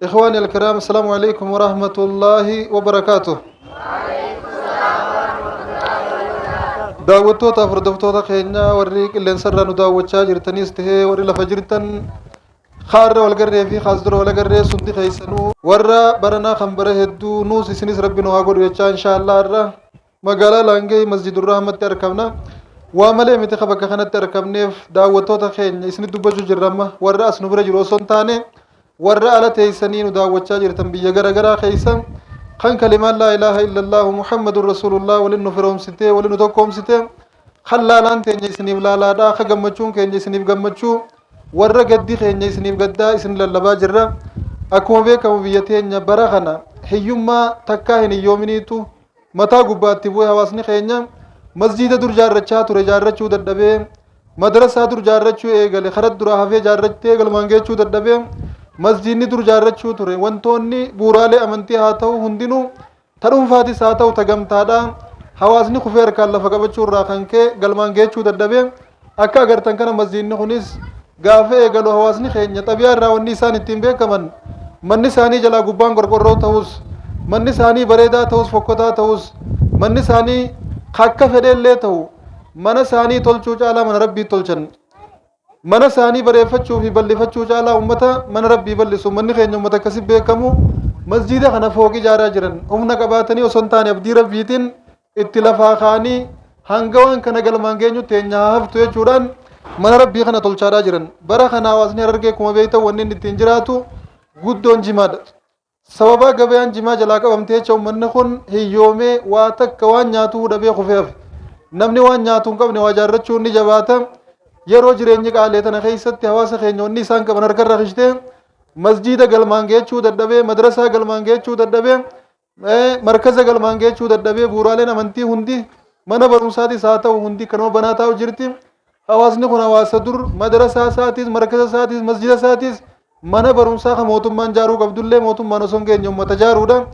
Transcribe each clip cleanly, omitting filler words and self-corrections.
Ikhwaani alkiraam, assalaamu alaikum warahmatullaahi wabarakaatuh. Daawwattootaaf hordoftoota keenya warri qilleensarraa nu daawwachaa jirtanis tahee warri lafa jirtan, kaarra wal garree fi kaas dura wal agarree sundi keessanuu warra baranaa kan bara hedduu nuus isinis rabbi nu haa godhu jechaa, inshaallah irra magaalaa Laangee Masjidurrahmatti argamna. Waa malee miti ka bakka kanatti argamneef. Daawwattoota keenya isinit dubbachuu jirra amma, warra as nu bira jiru osoo hin taane, warra ala teessanii nu daawwachaa jirtan biyya gara garaa keessa, kan kalimaan laa ilaaha illallaahu muhammadun rasuulullah walin nu firoomsitee, walin nu tokkoomsite, kan laalaan teenya isiniif laalaadha, ka gammachuun keenya isiniif gammachuu, warra gaddi keenya isiniif gaddaa isin lallabaa jirra. Akkuma beekamu biyya teenya bara kana hiyyummaa takkaa hin hiyyoominiitu mataa gubbaatti bu'ee, hawaasni keenya masjiida dur jaarrachaa ture jaarrachuu dadhabee, madrasaa dur jaarrachuu eegale karaa duraa hafee jaarrattee galmaan geechuu dadhabee, masjiidni dur jaarrachuu ture, wantoonni bu'uuraalee amantii haa ta'u hundinuu, ta dhuunfaatis haa ta'u ta gamtaadha, hawaasni kufee harkaan lafa qabachuu irraa kan ka'e galmaan geechuu dadhabee. Akka agartan kana masjiidni kunis gaafa eegalu hawaasni keenya xabiyaa irraa wanni isaan ittiin beekaman, manni isaanii jalaa gubbaan qorqorroo ta'us, manni isaanii bareedaa ta'us, fokkotaa ta'us, manni isaanii akka fedheellee ta'u, mana isaanii tolchuu caalaa mana rabbii tolchan. Mana isaanii bareeffachuu fi bal'ifachuu caalaa ummata mana rabbii bal'isu. Manni keenya ummata akkasi beekamu masjiida kana fooqii ijaaraa jiran humna qabaatanii osoo hin taane, abdii rabbiitiin itti lafaa ka'anii hanga waan kana galmaan geenyutti teenya haa haftu jechuudhaan mana rabbii kana tolchaadhaa jiran. Bara kana hawaasni Harargee akkuma beektan wanni inni ittiin jiraatu guddoon jimaadha. Sababaa gabayaan jimaa jalaa qabamte jecha uummanni kun hiyyoomee waa takka waan nyaatuu dhabee kufee hafe. Namni waan nyaatu hin qabne waa jaarrachuun ni jabaata. Yeroo jireenyi qaalee tana keessatti hawaasa keenya wanni isaan qaban harkarra kishtee masjiida galmaan geechuu dadhabee, madrasaa galmaan geechuu dadhabee, markaza galmaan geechuu dadhabee, bu'uuraaleen amantii hundi, mana barumsaatis haa ta'u, hundi kanuma banaa taa'u jirti. Hawaasni kun hawaasa dur madrasaa isaatis, markaza isaatis, masjida isaatis, mana barumsaa kan mootummaan jaaruu qabdullee mootummaan osoo hin geenye uummata jaaruudha.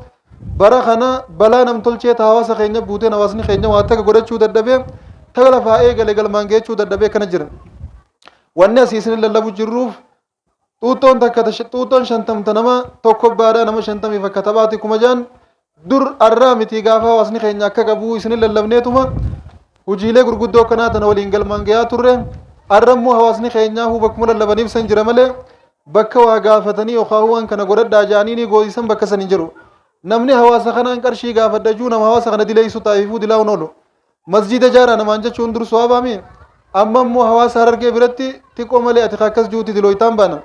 Bara kana balaa namtolchee ta hawaasa keenya buuteen hawaasni keenya waa takka godhachuu dadhabee, taka lafaa eegale galmaan geechuu dadhabee kana jira. Wanni asii isin lallabu jirruuf xuuxxoon takka xuuxxoon 50 nama tokko baadhaa nama 50f akka taphaati 6000. Dur arraa miti, gaafa hawaasni keenya akka qabu isin lallabneetuma hojiilee gurguddoo akkanaa tana waliin galmaan gahaa turre. Arra immoo hawaasni keenyaa huu bakkuma lallabaniif san jira malee, bakka waa gaafatanii yookaan waan kana godhadhaa jaanii ni goosisan bakka san hin jiru. Namni hawaasa kanaan qarshii gaafadha juu nama hawaasa kana dileessu taa'ifuu dilaa'uun oolu. Masjiida jaaraa namaan jechuun dur suwaabaami. Amma immoo hawaasa Harargee biratti xiqqoo malee ati akkas juuti dilooytaan baana.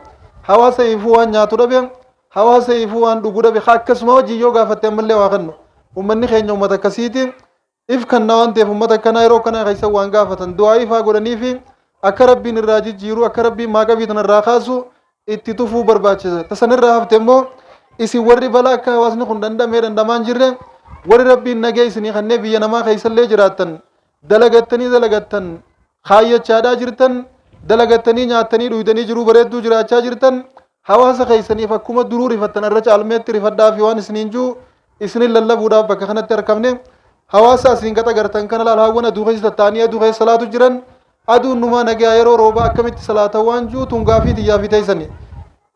Hawaasa ifuu waan nyaatu dhabe, hawaasa ifuu waan dhugu dhabe, akkasuma wajjin yoo gaafatte ammallee waa kennu. Uummanni keenya uummata akkasiiti. If kanna waan ta'eef uummata akkanaa yeroo akkanaa keessa waan gaafatan du'aa ifaa godhanii fi akka rabbiin irraa jijjiiru, akka rabbiin maaqabii tana irraa kaasu itti tufuu barbaachisa. Tasan irraa hafte immoo isin warri balaa akka hawaasni kun dhandhamee dhandhamaan jirre, warri rabbiin nagee isinii kannee biyya namaa keessallee jiraattan, dalagattanii dalagattan kaayyachaadhaa jirtan, dalagattanii nyaattanii dhuydanii jiruu bareedduu jiraachaa jirtan, hawaasa keessaniif akkuma duruu rifattan irra caalmeetti rifadhaa fi waan isiniin jiru isinin lallabuudhaaf bakka kanatti argamne. Hawaasa asiin gaxa gartan kana laal, haawwan aduu keessa tatta'anii aduu keessa salaatu jiran. Aduun numaa nagaa, yeroo roobaa akkamitti salaatan waan jiru tun gaafii tiyyaa fi teessani.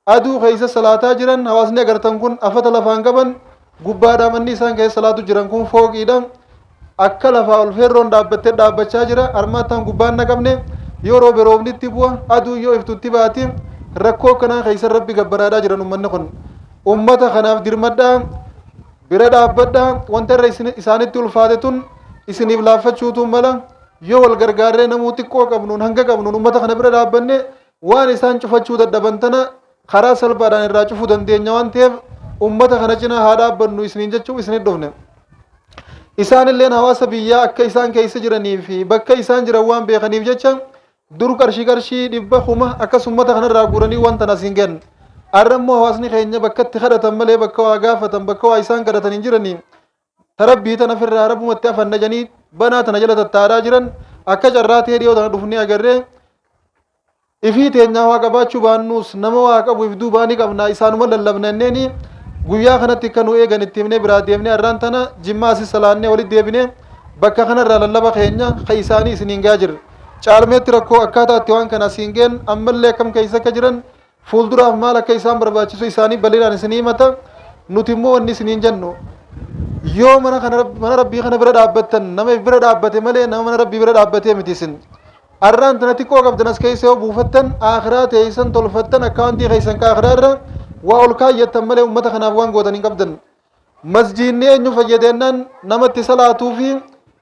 Aduu keessa salaataa jiran hawaasni agartan kun afata lafaan qaban gubbaadhaa, manni isaan keessa salaatu jiran kun fooqiidha. Akka lafaa ol feerroon dhaabbattee dhaabbachaa jira. Armaataan gubbaan naqabne yoo roobe roobnitti bu'a, aduu yoo iftutti baati. Rakkoo akkanaa keessa rabbi gabbaraadhaa jiran uummanni kun. Ummata kanaaf dirmadhaa, bira dhaabbadhaa. Wanta irra isaanitti ulfaate tun isiniif laaffachuutu mala. Yoo wal gargaarree namuu xiqqoo qabnuun hanga qabnuun ummata kana bira dhaabbanne, waan isaan cufachuu dadhaban tana karaa salphaadhaan irraa cufuu dandeenya waan ta'eef, ummata kana cinaa haa dhaabbannu isiniin jechuuf isinit dhufne. Isaanilleen hawaasa biyyaa akka isaan keessa jiranii fi bakka isaan jiran waan beekaniif jecha dur qarshii qarshii 100, 1000 akkas ummata kanarraa guuranii waan tana asiin kennu. Har'a immoo hawaasni keenya bakka itti kadhatan malee bakka waa gaafatan, bakka waa isaan kadhatan hin jiranii. Tarabbii tana firraa rabbumatti afanna janii banaa tana jala tattaadhaa jiran. Akka carraa ta'ee dhiyoo tana dhufnee agarree, ifii teenyaa waa qabaachuu baannuus nama waa qabu if duubaa ni qabna, isaanuma lallabna inneeni guyyaa kanatti akka nu eegan itti himnee biraa deemnee, har'aan tana jimmaa asis salaannee walitti deebinee bakka kanarraa lallaba keenya ka isaanii isiniin gaa jirra. Caalmeetti rakkoo akkaataa itti waan kana asiin ga'en ammallee akkam keessa akka jiran Fuulduraaf maal akka isaan barbaachisu isaanii bal'inaan isinii himata. Nuti immoo wanni isiniin jennu, yoo mana kana mana Rabbii kana bira dhaabbattan, nama if bira dhaabbate malee nama mana Rabbii bira dhaabbatee miti. Isin arraan tana xiqqoo qabdan as keessa yoo buufattan, akhiraa teessan tolfattan, akkaawuntii keessan ka akhiraa irra waa ol kaayyattan malee ummata kanaaf waan gootan hin qabdan. Masjiidni eenyu fayyadennaan, namatti salaatuu fi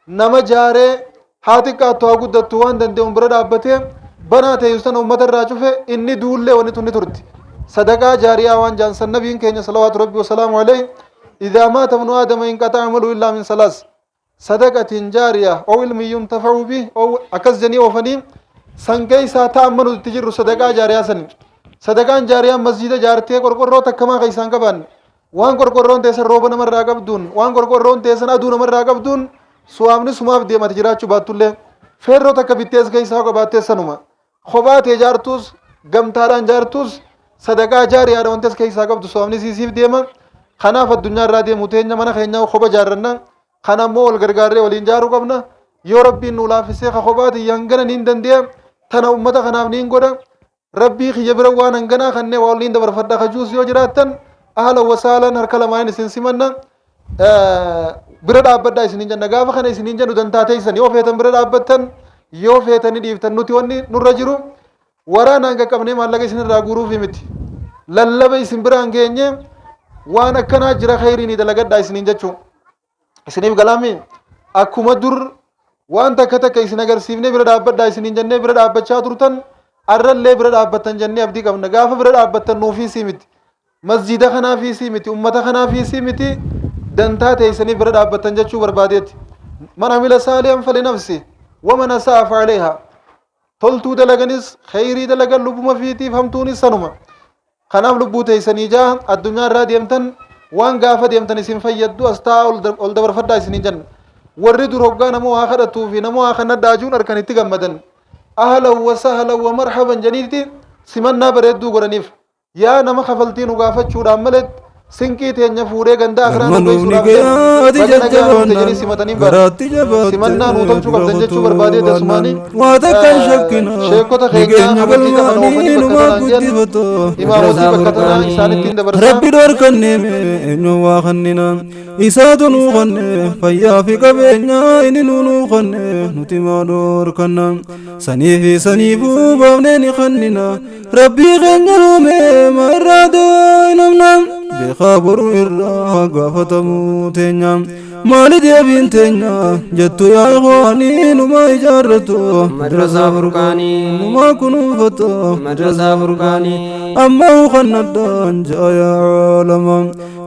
nama jaaree, haa xiqqaattu haa guddattu, waan danda'uun bira dhaabbatee banaa ta'e sana ummata irraa cufe. Inni duullee wanni tun ni turti. Sadaqaa jaariyaa waan jaansan, nabiin keenya salawaatu Rabbi wasalaamu alayhi, "إذا مات ابن آدم انقطع عمله إلا من ثلاث، صدقة جارية أو علم ينتفع به" أو akkas janii oofanii. San keessaa ta'amma nuti jirru sadaqaa jaariyaa sani. Sadaqaan jaariyaan masjiida jaartee qorqorroo takkamaa keessaan qaban, waan qorqorroon teessan rooba namarraa qabduun, waan qorqorroon teessan aduu namarraa qabduun, suwaamni sumaaf deemati. Jiraachuu baattullee, feerroo takka bittees keessaa qabaattee sanuma kophaa ta'e jaartuus, gamtaadhaan jaartuus, sadaqaa jaariyaadha. Wanti as keessaa qabdu suwaamni siisiif deema. Kanaaf addunyaa irraa deemu teenya mana keenya kopha jaarranna. Kana ammoo wal gargaarree waliin jaaruu qabna. Yoo Rabbiin nu laaffisee, ka kophaa tiyya hangana niin dande'a, tana ummata kanaaf niin godha, Rabbii kiyya bira waan hanganaa kanneen waa waliin dabarfadha kajuus yoo jiraattan, أهلا وسهلا, harka lamaan isin simanna. Bira dhaabbadhaa isiniin jenna. Gaafa kana isiniin jennu dantaa teessan. Yoo feetan bira dhaabbattan, yoo feetanii dhiiftan, nuti wanni nurra jiru waraanaan qaqqabnee maallaqa isin irraa guuruufi miti. Lallaba isin biraan geenye, waan akkanaa jira, khayriin dalagadhaa isiniin jechuu. Isiniif galaami? Akkuma dur waan takka takka isin agarsiifnee bira dhaabbadhaa isiniin jennee bira dhaabbachaa turtan, arrallee bira dhaabbattan jennee abdii qabna. Gaafa bira dhaabbattan nuufiisii miti, masjida kanaafiisii miti, ummata kanaafiisii miti, dantaa teessanii bira dhaabbattan jechuu barbaadeeti. من عمل صالحا فلنفسه ومن أساء فعليها. Toltuu dalaganis, khayrii dalagan, lubbuma fiitiif, hamtuunis sanuma. Kanaaf lubbuu teessanii jaa addunyaa irraa deemtan, waan gaafa deemtan isin fayyaddu as taa'aa ol dabarfadhaa isiniin jenna. Warri dur hoggaa nama waa kadhatuu fi nama waa kannadhaa juun harkan itti gammadan, أهلا وسهلا ومرحبا janiiti simannaa bareedduu godhaniif. Yaa nama kafaltii nu gaafachuudhaan malee sinqii teenya fuudhee ganda akiraa nu Galma geessuudhaaf gayaati deemu, baga nagaa nuuf jajjaboonnaan jedhanii simatanii bara garaatti jabaatte simannaa nuu tolchuu dura qabdan jechuu qotuu barbaadee baannaan tasumaanii waa takka hin shakkina sheekota keenya nigeenya amantii kana galmaanii oofanii bakka numaa tanaan jiran guddifata. imaamotii bakka tanaa isaanittiin dabarsaa. Rabbi dhorkanneeme, eenyu waa kannina? Isaatu nuu kanne fayyaa fi qabeenya, inni nuu kanne, nuti maa dhorkanna? Sanii fi saniifuu baafnee ni kannina. Rabbii keenya uume ma irraa daa'inamna? Beekaa boru irraa gaafatamuu teenya. Maali deebiin teenya jettu yaa ikhwaanii? Numaa ijaarratu Madrasaa Furqaanii. Numaa kunuunfatu Madrasaa Furqaanii. Amma kannadhaan ja'a yaa caalama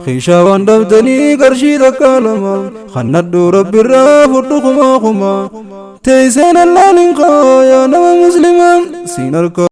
kiishaa waan dhabdanii qarshii takka lama kannadhu, Rabbirraa fudhu kumaa kuma teesseen allaalin yaa nama Muslima siin harka.